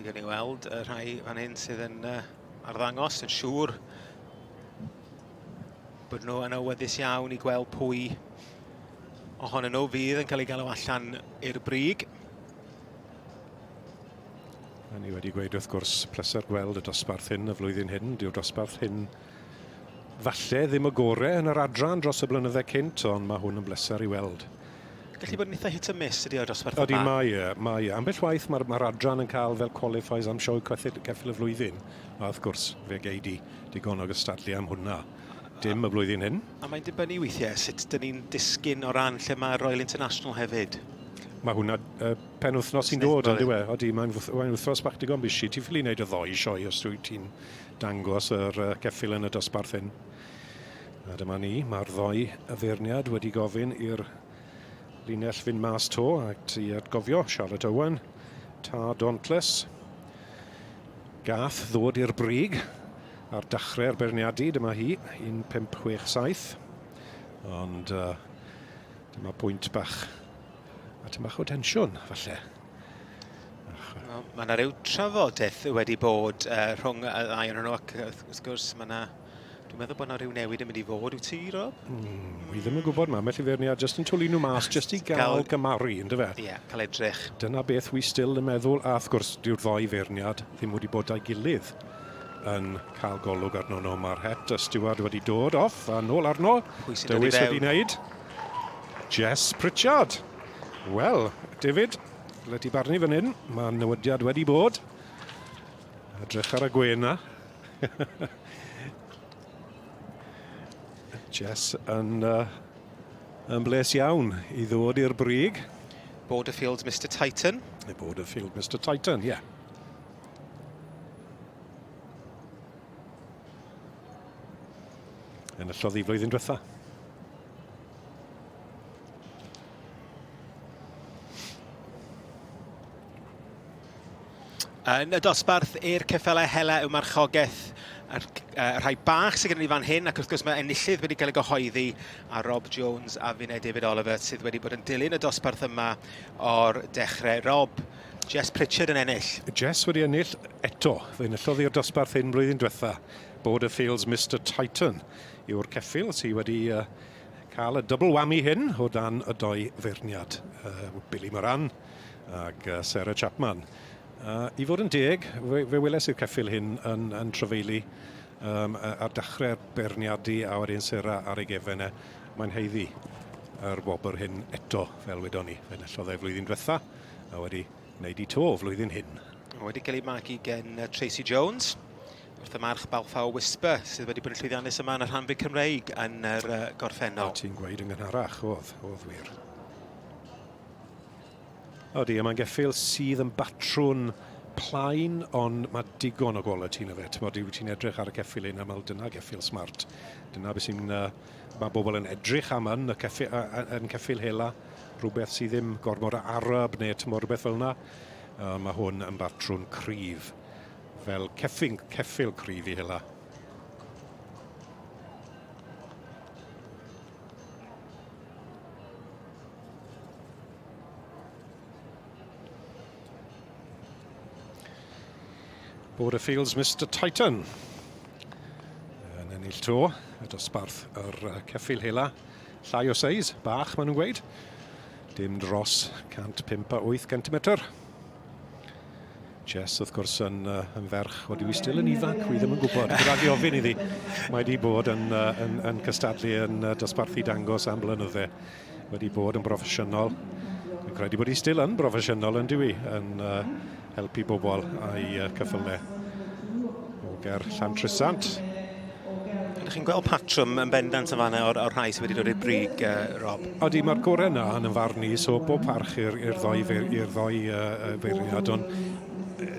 Felly gawn ni weld y rhai fan hyn sydd yn uh, arddangos yn siŵr bod nhw yn awyddus iawn i gweld pwy ohonyn nhw fydd yn cael ei galw allan i'r brig. A ni wedi gweud wrth gwrs, pleser gweld y dosbarth hyn y flwyddyn hyn. Dyw'r dosbarth hyn falle ddim y gore yn yr adran dros y blynydde cynt, ond mae hwn yn bleser i weld. Gallu bod yn eitha hit a miss ydi o'r dosbarth yma. Ydy, mae e, mae e. Ambell waith mae'r mae adran yn cael fel qualifies am sioe ceffyl, ceffyl y flwyddyn. A wrth gwrs, fe gei di digon o gystadlu am hwnna. Dim y flwyddyn hyn. A mae'n dibynnu weithiau sut dyn ni'n disgyn o ran lle mae Royal International hefyd. Mae hwnna uh, penwythnos sy'n dod, ond yw e? Odi, mae'n mae wythnos bach digon busy. Ti'n ffili wneud y ddoi sioe os dwi ti'n dangos yr uh, ceffyl yn y dosbarth hyn. A dyma ni, mae'r ddoi feirniad wedi gofyn i'r linell fynd mas to, ac ti atgofio Charlotte Owen, Ta Dauntless, gath ddod i'r brig ar dachrau'r beirniadu, dyma hi, 1567. Ond uh, dyma pwynt bach, a tym bach o tensiwn, falle. Well, mae yna rhyw trafodaeth wedi bod uh, rhwng y ddau ohonyn nhw ac wrth gwrs mae yna... Dwi'n meddwl bod yna rhyw newid yn mynd i fod, wyt ti, Rob? Mm, wi ddim yn gwybod, mae ambell i feirniad jyst yn twlu nhw mas, jyst i gael, gael gymaru, ynddo fe? Ie, yeah, cael edrych. Dyna beth wi still yn meddwl, a wrth gwrs, dyw'r ddoi feirniad ddim wedi bod â'i gilydd yn cael golwg arno nhw. Mae'r het y steward wedi dod off a nôl arno. Pwy sy'n dod i Dewis fewn? wedi wneud. Jess Pritchard. Wel, David, le ti barnu fan hyn? Mae newidiad wedi bod. Edrych ar y gwên na. Jess yn, uh, yn bles iawn i ddod i'r brig. Borderfield Mr Titan. The Borderfield Mr Titan, ie. Yeah. Enillodd i flwyddyn diwetha. Yn y dosbarth i'r ceffylau hela yw marchogaeth yr uh, rhai bach sydd gennym ni fan hyn, ac wrth gwrs mae enillydd wedi cael ei gyhoeddi a Rob Jones a finau David Oliver sydd wedi bod yn dilyn y dosbarth yma o'r dechrau. Rob, Jess Pritchard yn ennill. Jess wedi ennill eto. Fe enillodd i'r dosbarth hyn blwyddyn diwetha. Border Fields Mr Titan yw'r ceffyl sydd wedi uh, cael y double whammy hyn o dan y doi feirniad, uh, Billy Moran ag uh, Sarah Chapman. Uh, I fod yn deg, fe, fe weles i'r ceffyl hyn yn, yn trafeili um, ar dechrau'r beirniadu a wedyn Sarah ar ei gefen e. Mae'n haeddu yr wobr hyn eto, fel wedon ni. Fe enillodd e flwyddyn diwetha a wedi wneud i to flwyddyn hyn. Wedi cael ei magu gen Tracy Jones wrth y march Balfour Whisper sydd wedi bod yn llwyddiannus yma yn y rhanfyd Cymreig yn yr uh, gorffennol. O, ti'n gweud yn gynharach, oedd, oedd wir. Odi, a mae'n geffyl sydd yn batrwn plaen, ond mae digon o quality yna fe. T'mod, ti'n edrych ar y ceffyl hyn a meddwl, dyna geffyl smart. Dyna beth sy'n... Uh, mae bobl yn edrych am yn y ceffyl, uh, yn ceffyl hela, rhywbeth sydd ddim gormod o Arab neu t'mod, rhywbeth fel yna. Uh, mae hwn yn batrwn cryf, fel ceffyn, ceffyl cryf i hela. Border Fields Mr Titan yn ennill to y dosbarth yr ceffyl hela. Llai o seis, bach maen nhw'n gweud. Dim dros 105 a 8 cm. Jess, wrth gwrs, yn, uh, yn ferch o dwi still yn ifanc, wi ddim yn gwybod. Rhaid i ofyn iddi. Mae wedi bod yn, uh, yn, yn cystadlu yn uh, dosbarthu dangos am blynydde. Wedi bod yn broffesiynol. Dwi'n credu bod hi still yn broffesiynol yn dyw yn uh, helpu bobl a'i uh, cyffyle o ger Llantrisant. Ydych chi'n gweld patrwm yn bendant yn fanna o'r, or rhai sydd wedi dod i'r brig, uh, Rob? Odi, mae'r gorau yna yn yn farn i, so bob parch i'r ddoi, i'r ddoi uh, feirniad, ond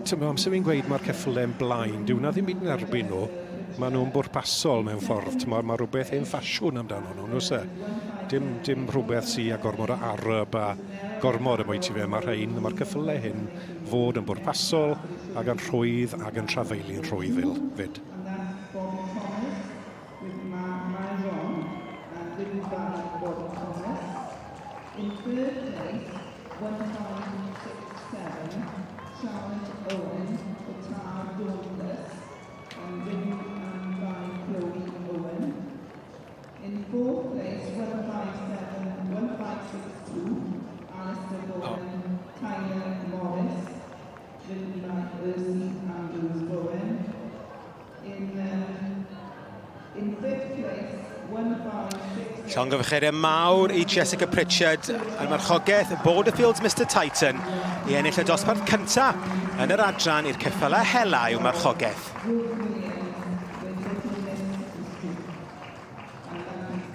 ti'n amser fi'n gweud mae'r ceffyle'n blaen, dyw hwnna ddim byd yn erbyn nhw, maen nhw'n bwrpasol mewn ffordd, ti'n mae rhywbeth hen ffasiwn amdano nhw, nhw se? Dim, dim rhywbeth sy a gormod o arab a gormod y ti fe, mae'r rhain, mae'r ceffylau hyn fod yn bwrpasol ac yn rhwydd ac yn trafeilu'n rhwydd fyd. In third place, 1567, Charlotte Owen. Llongyfarchiadau mawr i Jessica Pritchard yn marchogaeth Borderfields Mr Titan i ennill y dosbarth cyntaf yn yr adran i'r ceffylau hela i'w marchogaeth.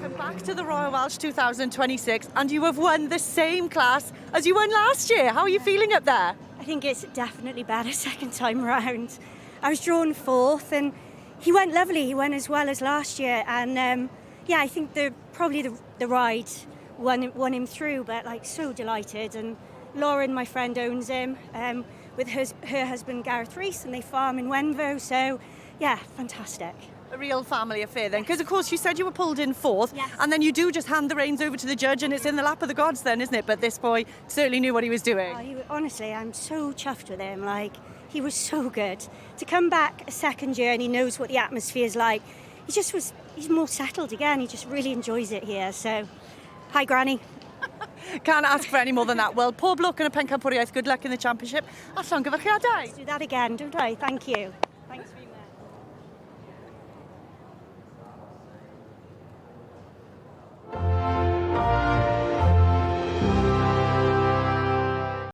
Come back to the Royal Welsh 2026 and you have won the same class as you won last year. How are you feeling up there? I think it's definitely better second time round. I was drawn fourth and he went lovely. He went as well as last year and yeah, I think the probably the ride won him through, but like so delighted. And Lauren, my friend, owns him with her husband Gareth Rees, and they farm in Wenvoe. So yeah, fantastic. A real family affair then, because of course you said you were pulled in fourth, Yes. and then you do just hand the reins over to the judge and it's in the lap of the gods then, isn't it? But this boy certainly knew what he was doing. Oh, honestly, I'm so chuffed with him. Like, he was so good. To come back a second year and he knows what the atmosphere is like, he's more settled again. He just really enjoys it here. So, hi, Granny. Can't ask for any more than that. Well, pob lwc yn y pencampwriaeth, good luck in the championship, a llongyfarchiadau. Do that again, don't I? Thank you. Thanks very much.